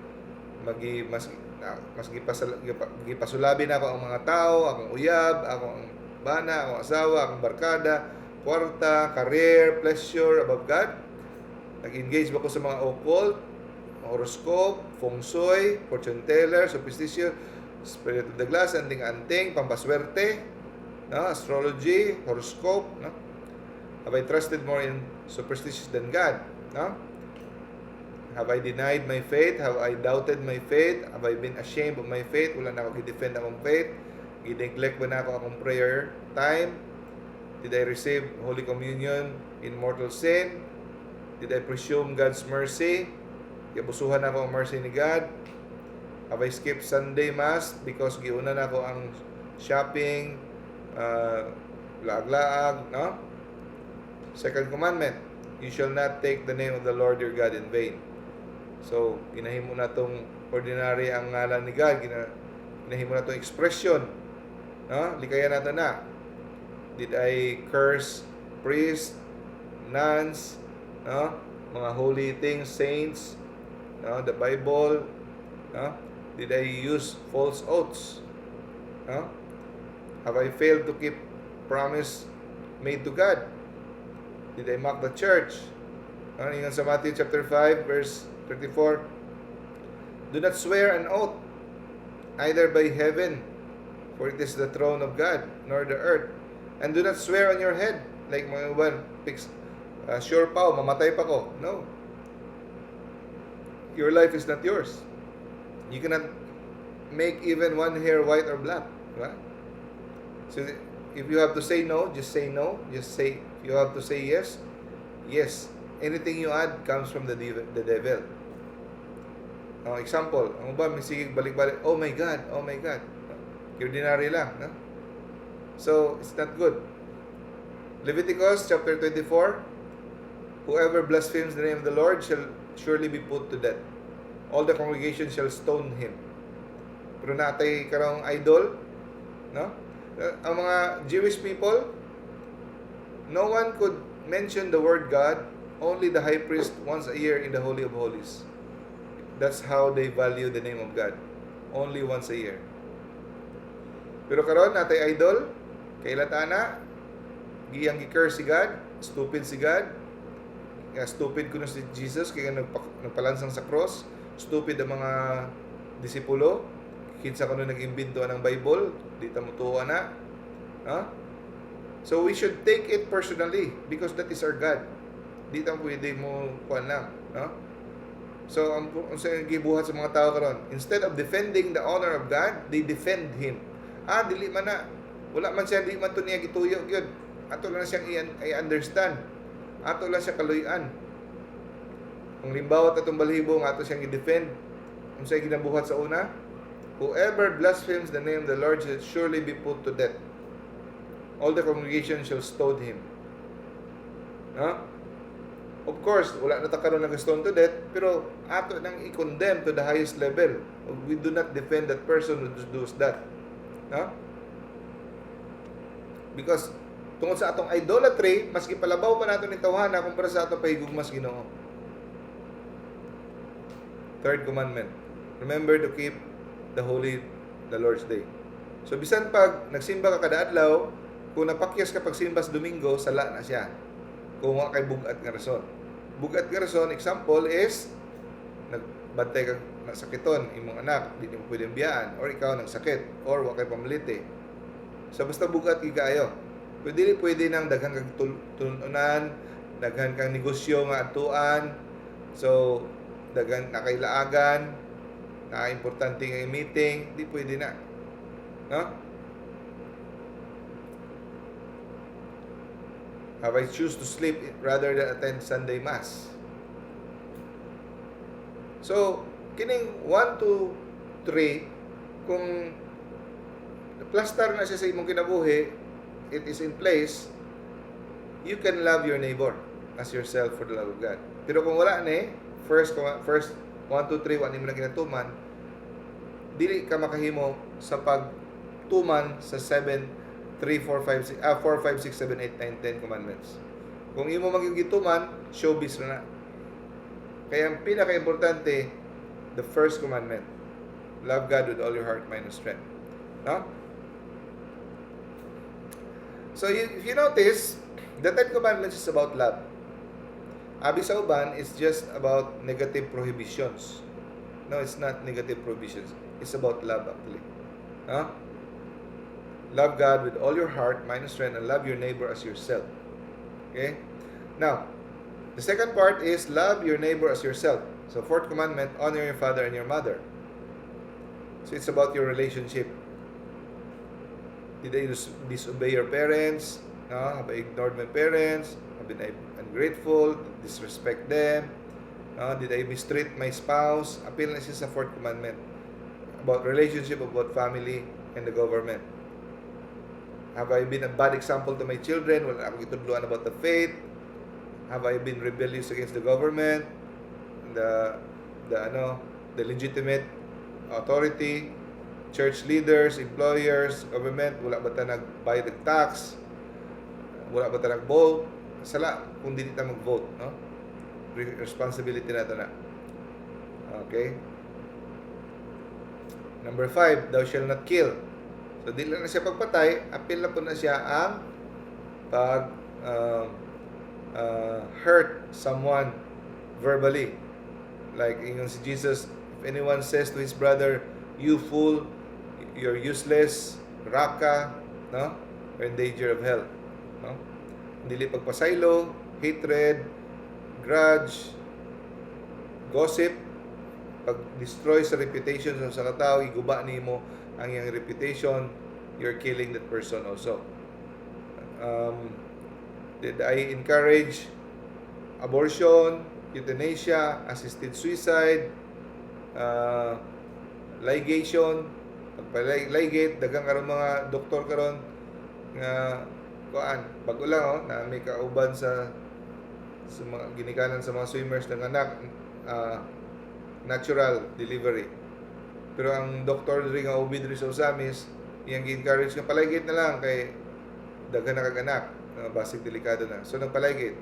Magi mas na, mas gipasulabi na ako ang mga tao, akong uyab, akong bana, akong asawa, akong barkada, kwarta, career, pleasure above God? Nag-engage ba ko sa mga occult, horoscope, feng shui, fortune teller, superstition, spirit of the glass, anting-anting, pampaswerte, no? Astrology, horoscope, no? Have I trusted more in superstitious than God? No? Have I denied my faith? Have I doubted my faith? Have I been ashamed of my faith? Wala na ako gi-defend akong faith. Gi-neglect ba na ako akong prayer time? Did I receive Holy Communion in mortal sin? Did I presume God's mercy? Giabusuhan ako ang mercy ni God? Have I skipped Sunday Mass because giuna na ako ang shopping, laag-laag, no? Second commandment, "You shall not take the name of the Lord your God in vain." So, ginahimo na tong ordinary ang ngalan ni God, ginahimo na tong expression. No? Likayan nato na. Did I curse priests, nuns, no? Mga holy things, saints, no? The Bible, no? Did I use false oaths? No? Have I failed to keep promise made to God? Did I mock the church? Ano yun sa Matthew chapter 5 verse 34? "Do not swear an oath, either by heaven, for it is the throne of God, nor the earth. And do not swear on your head." Like mga uban, fix, sure pa, mamatay pa ko. No. Your life is not yours. You cannot make even one hair white or black. Diba? So, if you have to say no, just say no. Just say, if you have to say yes. Anything you add comes from the devil. Example, ang uban, may sige balik-balik, "Oh my God, oh my God." Ordinary lang, no? So, it's not good. Leviticus chapter 24, "Whoever blasphemes the name of the Lord shall surely be put to death. All the congregation shall stone him." Pero naa tay karong idol, no? Ang mga Jewish people, no one could mention the word God, only the high priest once a year in the Holy of Holies. That's how they value the name of God. Only once a year. Pero karon naa tay idol, kaila ta na, giyang gi-curse si God, stupid si God, nga stupid kuno si Jesus kaya nagpalansang sa cross, stupid ang mga disipulo, kinsa kuno nag-imbento ng Bible, di ta motuo na. Ha? So we should take it personally because that is our God. Di ta pwede mo kuan lang, no? So ang sa gibuhat sa mga tao karon, instead of defending the honor of God, they defend him. Ah, dili man na. Wala man siya, di man to niya gituyo gyud. Ato lang siyang i-understand. Ato lang siya kaluy-an. Kung limbawat atong balhibo nga ato siyang i-defend, unsay ginabuhat sa una? Whoever blasphemes the name of the Lord shall surely be put to death. All the congregation shall stone him. No? Of course, wala na ta karon nag-stone to death, pero ato nang i-condemn to the highest level. We do not defend that person who does that. No? Because tungod sa atong idolatry, mas gipalabaw pa nato ni tawhana kumpara sa atong pahigugma sa Ginoo. Third commandment, remember to keep the holy the Lord's Day. So bisan pag nagsimba ka kada adlaw, kung napakyas ka pagsimba sa Domingo, sala na siya. Kung wa kay bugat nga rason. Bugat nga rason, example is nagbantay kang nasakiton imong anak, di nimo pwedeng biyaan, or ikaw nagsakit or wa kay pamalite. So basta bugat gyud kaayo. Pwede pwede nang daghan kang tulunan, daghan kang negosyo nga adtuan. So daghan na kailaagan, na importante nga meeting, di pwede na. No? Have I choose to sleep rather than attend Sunday Mass? So, kining 1, 2, 3, kung plaster na siya sa imong kinabuhi, it is in place, you can love your neighbor as yourself for the love of God. Pero kung wala ni, first 1, 2, 3, 1 nimo na ginatuman, dili ka makahimo sa pagtuman sa 7, 3, 4, 5, 6, 4, 5, 6, 7, 8, 9, 10 commandments. Kung imo magigituman, showbiz na na. Kaya ang pinaka-importante, the first commandment, love God with all your heart, mind, and strength. No? So, if you notice, the Ten Commandments is about love. Abi sa uban is just about negative prohibitions. No, it's not negative prohibitions. It's about love, actually. No? Love God with all your heart, mind, and strength, and love your neighbor as yourself. Okay? Now, the second part is love your neighbor as yourself. So, fourth commandment, honor your father and your mother. So, it's about your relationship. Did I disobey your parents? No? Have I ignored my parents? Have been I ungrateful? Disrespect them? No? Did I mistreat my spouse? Apil na siya sa fourth commandment. About relationship, about family, and the government. Have I been a bad example to my children? Wala ako gitudloan about the faith. Have I been rebellious against the government? The legitimate authority, church leaders, employers, government, wala ba ta nagbayad ng tax? Wala ba ta nag-vote? Sala kung dili ta mag-vote, no? Responsibility na to na. Okay? Number 5, thou shall not kill. So, dili na siya pagpatay, apil na po na siya ang pag hurt someone verbally. Like ingon si Jesus, if anyone says to his brother, "You fool, you're useless, raka," no? You're in danger of hell. No? Dili pagpasaylo, hatred, grudge, gossip, pag-destroy sa reputation sa katao, iguba nimo ang iyang reputation, you're killing that person also. Did I encourage abortion, euthanasia, assisted suicide, ligation, pagpa-ligate, daghang karon mga doktor karon nga kuan, bago lang oh, na may kauban sa mga ginikanan sa mga swimmers ng anak, natural delivery. Pero ang doktor diri nga OB diri sa Ozamiz, iyang gi-encourage nga paligate na lang kay daghan na kag anak, basig delikado na. So nagpaligate.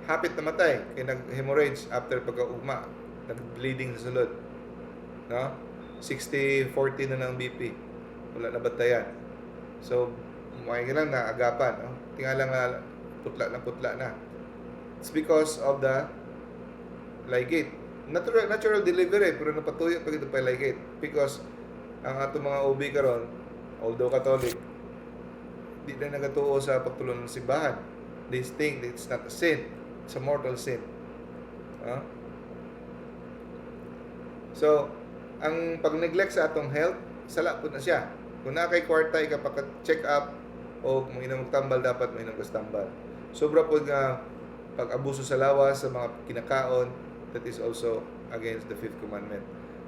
Hapit namatay kay nag-hemorrhage after pagkaugma, nag-bleeding sa sulod. No? 60-40 na ng BP. Wala na bantayan. So, may lang na agapan, no? Tingala nga putla na putla na. It's because of the ligate. Natural delivery pero napatuyo pag ito pa ligate because ang ato mga OB karon, although Catholic, di na nagatuo sa pagtulon ng simbahan. They think that it's not a sin. It's a mortal sin. Huh? So, ang pag-neglect sa atong health, sala po na siya. Kung naa kay kwarta, ika check up o mainom og tambal, dapat mainom ka tambal. Sobra po nga pag-abuso sa lawas sa mga kinakaon, that is also against the fifth commandment.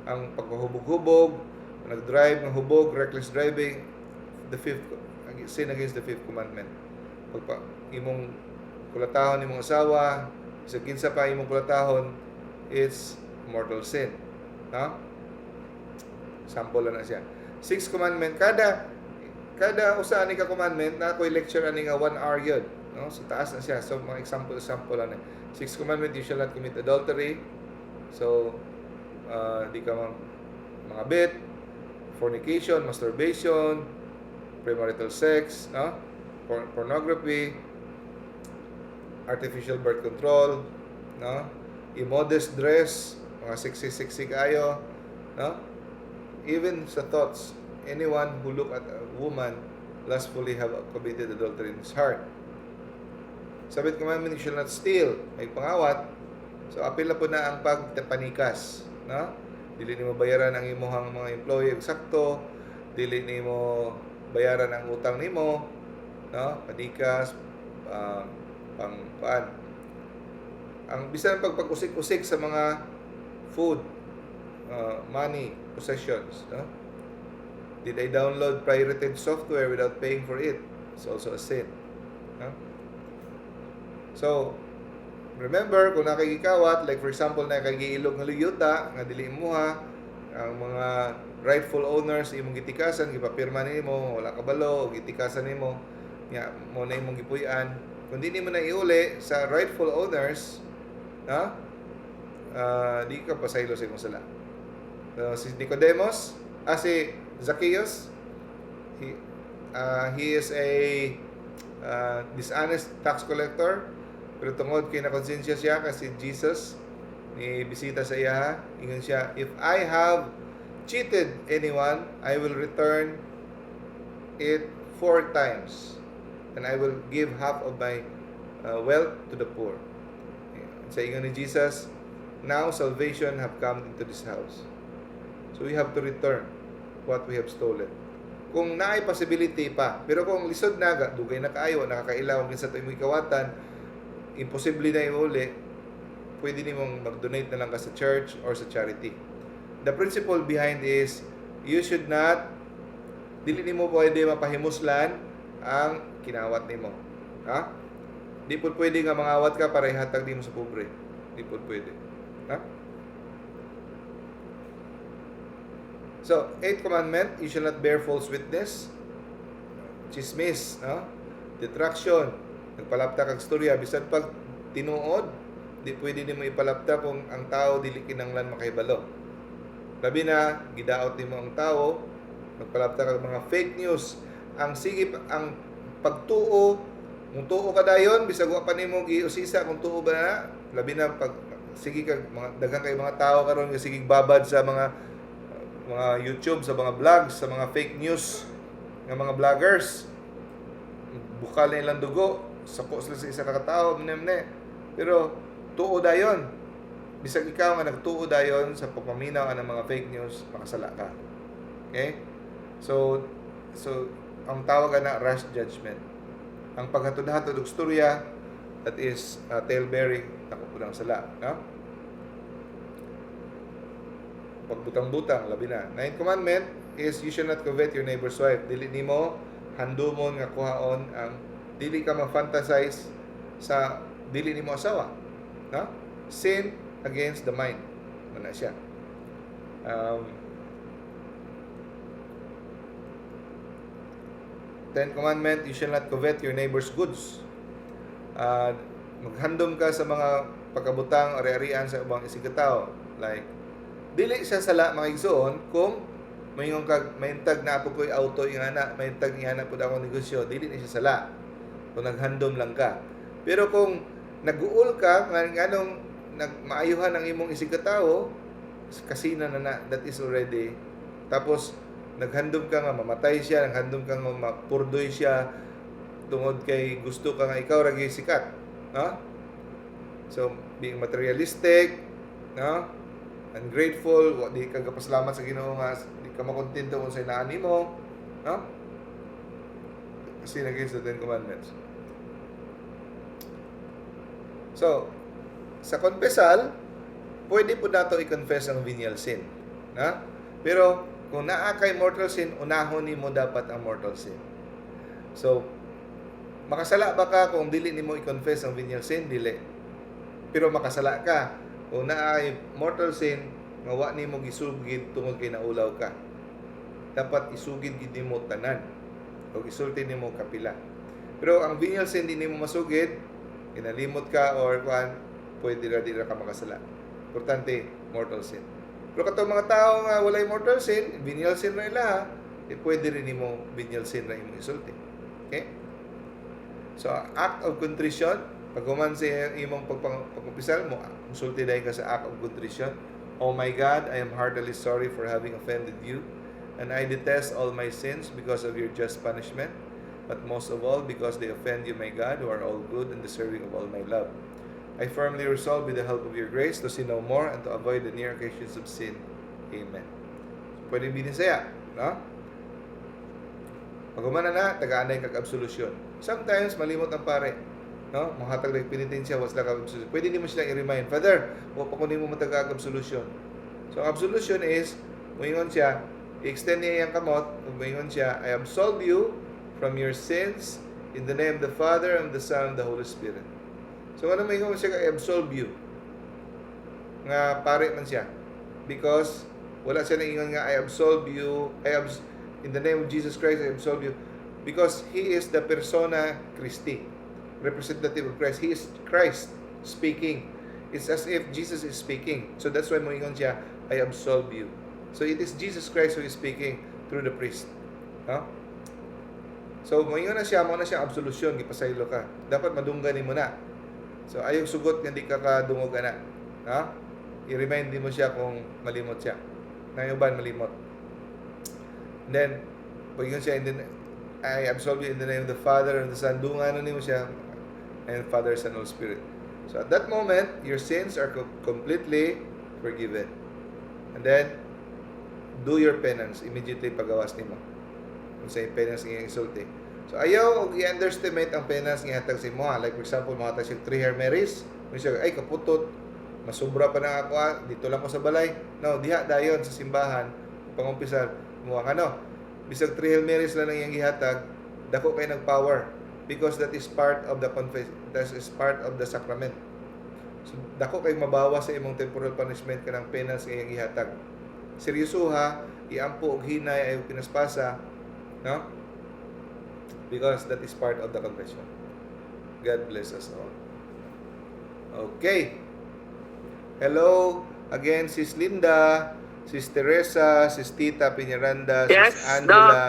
Ang pagpahubog-hubog, nag-drive ng hubog, reckless driving, the fifth sin against the fifth commandment. Pagpa imong kulatahon imong asawa, sa kinsa pa imong kulatahon, it's mortal sin. No? Sample lang na siya. Sixth commandment, kada usa ani ka commandment na ako'y lecture ani nga 1 hour gyud, no? So taas na siya. So mga example example lang ni. Sixth commandment, you shall not commit adultery. So di ka mga bit, fornication, masturbation, premarital sex, no? Pornography, artificial birth control, no? Immodest dress, mga sexy-sexy kayo, no? Even sa thoughts, anyone who look at a woman lustfully have committed adultery in his heart. Seventh commandment, you shall not steal. May pangawat. So, apil na po na ang pagpanikas. No? Dili nimo bayaran ang imuhang mga employee og sakto. Dili nimo bayaran ang utang nimo. No? Panikas, pang kuan. Ang bisan pagpag-usik-usik sa mga food, money, possessions, no? Did I download pirated software without paying for it? It's also a sin. No? So, remember, kung nakikikawat, like for example, nakagiilog nga yuta, nga dili imuha, ang mga rightful owners imong gitikasan, gipapirma nimo, wala kabalo, o gitikasan nimo, nga mo na imong gipuy-an. Kung di nimo na iuli sa rightful owners, ha? Di ka pasaylo sa imong sala. So, si Nicodemus, si Zacchaeus, he is a dishonest tax collector, pero tungod kay nakonsensya siya kasi Jesus ni bisita sa iya, ingon siya, "If I have cheated anyone, I will return it four times and I will give half of my wealth to the poor." Sa ingon ni Jesus, "Now salvation have come into this house." So we have to return what we have stolen. Kung naay possibility pa, pero kung lisod na, dugay na kaayo, nakakaila kung kinsa to imong ikawatan, imposible na iuli, pwede nimong mag-donate na lang ka sa church or sa charity. The principle behind is, you should not, dili nimo pwede mapahimuslan ang kinawat nimo. Ha? Di po pwede nga mangawat ka para ihatag nimo sa pobre. Di po pwede. Ha? So, eighth commandment, you shall not bear false witness. Chismis, no? Detraction. Nagpalapta kag storya bisan pag tinuod, di pwede nimo ipalapta kung ang tao dili kinanglan makahibalo. Labi na gidaot nimo ang tao, nagpalapta kag mga fake news. Ang sige ang pagtuo, kung tuo ka dayon bisag wa pa nimo giusisa kung tuo ba na, labi na pag sige kag mga daghan kay mga tao karon nga sige babad sa mga YouTube, sa mga vlogs, sa mga fake news nga mga vloggers. Bukal na ilang dugo, sako sila sa isa ka katao, mne. Pero tuo dayon. Bisag ikaw nga nagtuo dayon sa pagpaminaw ang mga fake news, makasala ka. Okay? So ang tawag ana rash judgment. Ang paghatod-hatod og storya, that is tale bearing, dako pud ang sala, no? Pagbutang-butang, labi na. Ninth commandment is you shall not covet your neighbor's wife. Dili nimo handumon nga kuhaon ang dili ka ma-fantasize sa dili nimo asawa. No? Sin against the mind. Muna siya. Ten commandment, you shall not covet your neighbor's goods. Maghandom ka sa mga pagkabutang o ari-arian sa ubang isig katao. Like, dili siya sala, mga igsoon, kung moingon kag mahintag na ako ko'y auto ingana, mahintag ingana pud akong negosyo, dili ni siya sala kung naghandom lang ka. Pero kung naguol ka nga nganong nagmaayuhan ang imong isig katao, kasina na na, that is already. Tapos naghandom ka nga mamatay siya, naghandom ka nga mapurdoy siya tungod kay gusto ka nga ikaw ra gyud sikat, no? So being materialistic, no, ungrateful, wa di ka gapasalamat sa Ginoo nga di ka makontento kung sa inaan nimo, no? Sin against the Ten Commandments. So, sa confessal, pwede po nato i-confess ang venial sin. Na? Pero, kung naa kay mortal sin, unahon nimo dapat ang mortal sin. So, makasala ba ka kung dili nimo i-confess ang venial sin? Dili. Pero makasala ka kung naa kay mortal sin nga wa nimo gisugid tungod kay naulaw ka. Dapat isugid gid nimo tanan o isulti nimo kapila. Pero ang venial sin di nimo masugid, kinalimot ka or kuan, pwede ra di ra ka makasala. Importante, mortal sin. Pero katong mga tao nga walay mortal sin, venial sin ra ila, eh, pwede rin nimo venial sin ra imong isulti. Okay? So, act of contrition, pag human sa imong pagkumpisal mo, musulti dayon ka sa act of contrition. "Oh my God, I am heartily sorry for having offended you, and I detest all my sins because of your just punishment, but most of all because they offend you, my God, who are all good and deserving of all my love. I firmly resolve with the help of your grace to sin no more and to avoid the near occasions of sin. Amen." Pwede binisaya, no? Pag humana na, tagaan na yung kag-absolution. Sometimes, malimot ang pare. No? Manghatag lang penitensya, was lang absolution. Pwede nimo sila i-remind, "Father, wa pa ko nimo matagaag absolution." So, ang absolution is, muingon siya, i-extend niya iyang kamot, ug muingon siya, "I absolve you from your sins in the name of the Father and the Son and the Holy Spirit." So, ano muingon siya, "I absolve you"? Nga pare man siya. Because, wala siya naingon nga, "I absolve you, in the name of Jesus Christ, I absolve you." Because he is the persona Christi, representative of Christ. He is Christ speaking. It's as if Jesus is speaking. So that's why moingon siya, "I absolve you." So it is Jesus Christ who is speaking through the priest. No? So moingon na siya, mo na siya absolution, gipasaylo ka. Dapat madunggan nimo na. So ayaw sugot nga di ka kadungog ana. No? I-remind din mo siya kung malimot siya. Nayuban malimot. And then, pag siya, and then, "I absolve you in the name of the Father and the Son." Dungan na nimo siya, and Father, Son, Holy Spirit. So at that moment, your sins are completely forgiven. And then, do your penance immediately pagawas nimo. Kung sa penance nga isulti. So ayaw og i-underestimate ang penance nga hatag sa imo. Like for example, mga siya 3 Hail Marys, kung siya ay kaputot, masubra pa na ako, ah, dito lang ko sa balay. No, diha dayon sa simbahan, pangumpisal, mo ang ano, bisag 3 Hail Marys lang ang iyang gihatag, dako kay nag power because that is part of the confess that is part of the sacrament. So dako kay mabawas sa imong temporal punishment kanang penance nga iyang gihatag. Seryoso ha, iampo og hinay ay pinaspasa, no? Because that is part of the confession. God bless us all. Okay. Hello again, Sis Linda, Sis Teresa, Sis Tita Piñaranda, Yes, Sis Angela,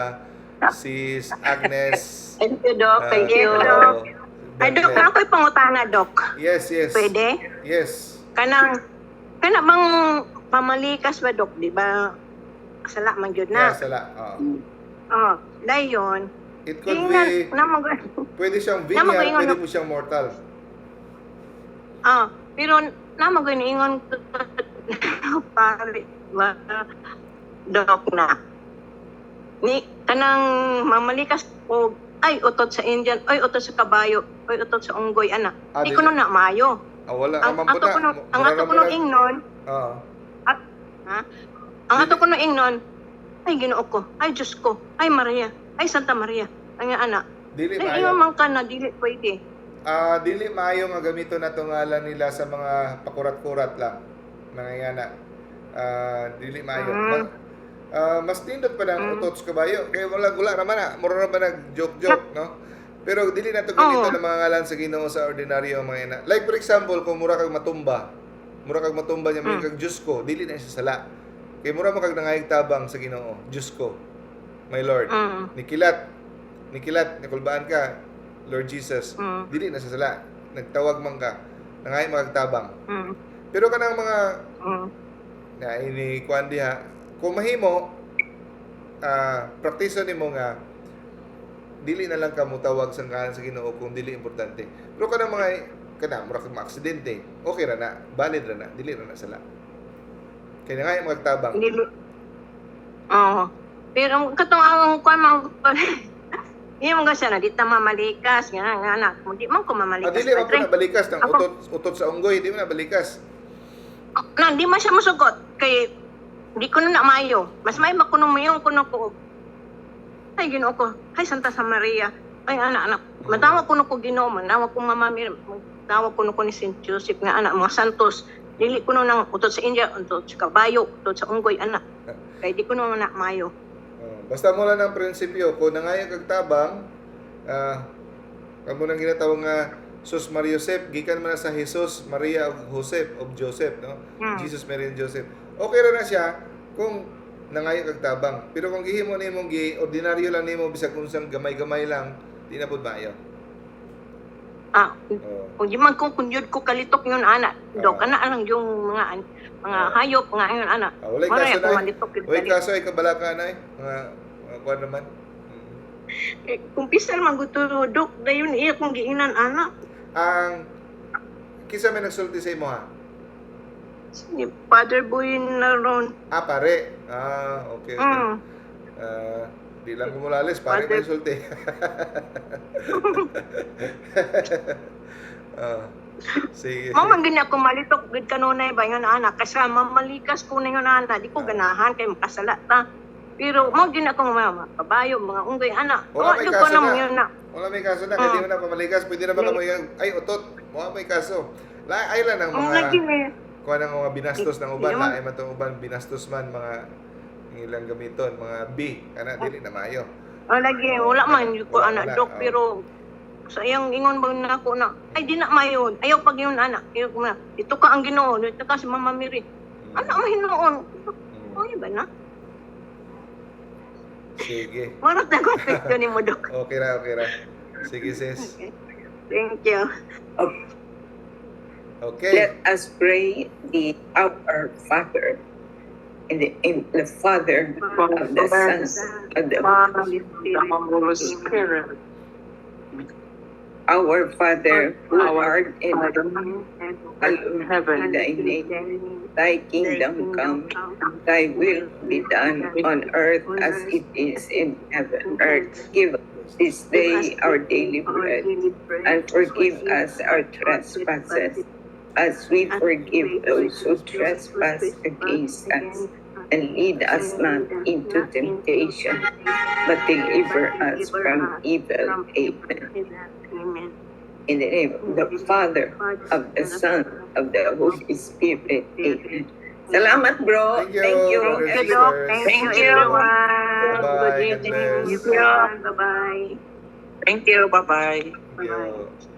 Sis Agnes. Thank you, Doc. Thank you. Hello. Ay, Doc, Bante. ako'y pangutana, Doc. Yes. Pwede? Yes. Kanang, kana bang pamalikas ba, Doc? Di ba? Sala man jud na. Yeah, sala. Oo. Oh, dayon. It could Tingnan, be, na mag pwede siyang Na venial, mag-ingon pwede na- mo siyang mortal. Ah, pero na mag ingon pare ba, Doc, na ni kanang mamalikas og "Ay utot sa Indian, ay utot sa kabayo, ay utot sa unggoy," ana. Ah, Di ko dili. na maayo. Ah, wala. Ang Ang ato ko no, ang ato ko nung ingnon, Oo. Ha? Ang ato ko nung ingnon, "Ay Ginoo ko, ay Diyos ko, ay Maria, ay Santa Maria." Ang ana. Dili Ay maayo. ingon man ka na dili pwede. Ah, dili maayo nga gamiton nato ngalan nila sa mga pakurat-kurat lang. Mga ingana. Ah, dili maayo. Mas nindot pa ng utot sa kabayo. Kaya wala wala ra man na. Mura ra ba nag joke-joke, no? Pero dili nato gamiton ang mga ngalan sa Ginoo sa ordinaryo mga ina. Like for example, kung mura kag matumba niya, mm. Kag "Diyos ko," dili na siya sala. Kay mura mo kag nangayag tabang sa Ginoo. "Diyos ko, my Lord." Nikilat, nikilat, nikulbaan ka, "Lord Jesus." Dili na siya sala. Nagtawag man ka, nangay magtabang. Pero kanang mga na ini kuan diha, kung mahimo praktiso nimo nga dili na lang ka mutawag sa ngalan sa Ginoo kung dili importante. Pero kanang mga kana mura kag maaksidente, okay ra na, valid ra na, dili ra na sala. Kay nga magtabang. Dili. Oo. Pero katong ang kuan man Iyo mga siya na di ta mamalikas nga nga anak. Di man ko Ah, mamalikas. dili man po Padre. na balikas ng Ako- utot utot sa unggoy, di mo na balikas. Na di man siya musugot kay di ko na na maayo. Mas may makuno mo yung kuno ko. Ay, Ginoo ko. Ay, Santa sa Maria. Ay, anak, anak. Matawag ko ko Ginoo, manawag ko Mama Mary, matawag ko ko ni Saint Joseph nga anak, mga santos. Dili ko nang utot sa India, utot sa kabayo, utot sa unggoy, anak. Kay di ko na na maayo. Oh, basta mo lang ang prinsipyo, kung nangayo kag tabang, kamo nang ginatawag nga Sus Maria Josep, gikan man na sa Jesus, Maria ug Josep of Joseph, no? Jesus, Mary and Joseph. Okay ra na siya kung nangayo kag tabang. Pero kung gihimo nimo gi ordinaryo lang nimo bisag unsang gamay-gamay lang, di na pud maayo. Ah, Oh. kung di man ko kung yun ko kalitok yun anak, dok, Ah. anak lang yung mga hayop nga yun anak. Ah, walay Wala kaso ako na. malitok yun Walay kalit. kaso ay kabalaka na mga kuan naman. Eh, kung pisal man gusto dok, dayon iya kong giingnan anak. Ang kinsa may nagsulti sa imo ha? Si Father Boy na ron. Ah, pare. Ah, okay. Ah, di lang kumulalis, pare Father- may sulti. Ah, sige. Mao man gani ako malitok gid kanunay ba ingon anak kasi mamalikas ko na ingon anak di ko ganahan kay makasala ta. Pero mao gini ako mga kabayo, mga unggoy anak. Wala Wala may jud ko kaso na na. mo yun na. Wala may kaso na, kaya di mo na pamalikas. Pwede na ba kamo yung, ay, utot. Wala may kaso. La, ay lang ang Ang mga, lagi eh. kuha ng mga binastos ng uban. Yung- Lain man itong uban, binastos man, mga ilang gamiton, mga B. Kana, dili na maayo. Oh, lagi wala man jud ko Wala, anak wala, dok oh. pero sa iyang ingon ba na ako na ay di na mayon. Ayaw pag yun anak. Ayaw ko na. Ito ka ang Ginoo, ito ka si Mama Mary. Anak mahinuon. Ay ba na? Sige. Marot na ko question ni mo dok. Okay ra, okay ra. Sige, sis. Okay. Thank you. Okay. Let us pray the Our Father. In the Father, of the Son, of the The Holy Spirit. Our Father, who art in In heaven, thy name, thy kingdom come, thy will be done on earth as it is in heaven. earth, Give us this day our daily bread, and forgive us our trespasses, as we forgive those who trespass against us. And lead us not into temptation, but deliver us from evil. Amen. Amen. In the name of the Father, of the Son, of the Holy Spirit. Amen. Salamat, bro. Thank you, Thank you. brothers Thank and you, Doc. sisters. Thank Thank you, you. everyone. Bye-bye. Good God evening. bless. Bye-bye. Thank you. Bye bye. Thank you.